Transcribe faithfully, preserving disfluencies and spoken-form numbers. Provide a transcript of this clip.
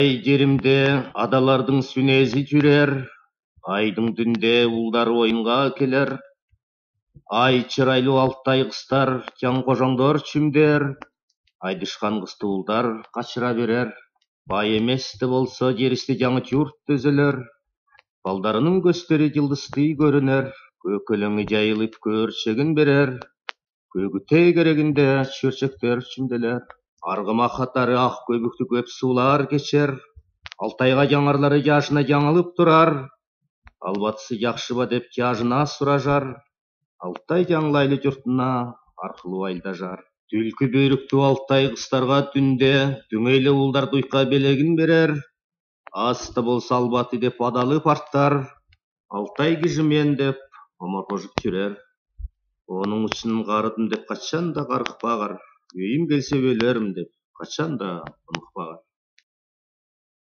Ай деримде адалардынъ сүнези тюрер, айдынъ дүнде улдар ойынга келер. Ай чырайлы Алтай кыстар тяң кожоңдор чимдер, айдышхан кысты улдар качыра берер. Бай эмес те болса, деристе тяңыт юрт тӧзелер. Балдарынынъ кӧстери йылдысты кӧринер, кӧкелеңи яйылып, кӧрчегин берер. Көгитей керегинде чөрчектер чимделер. Аргыма хатары ах көбикти кӧп суулар кечер. Алтайга тяңарлары тяжына тяңылып турар. Албатысы тахшыба деп тяжына суражар. Алтай тяңлайлы юртына архылу айлдажар. Түлки бөрик туу Алтай кыстарга түнде түңейле улдар туйка белегин берер. Ас та болса Албаты деп адалып артар. Алтай кижи мен деп омаргажып тюрер. Онынъ ишин карыдым деп качан да карыхпагар. Өйим келсе өлерим деп качан да оныкпагар.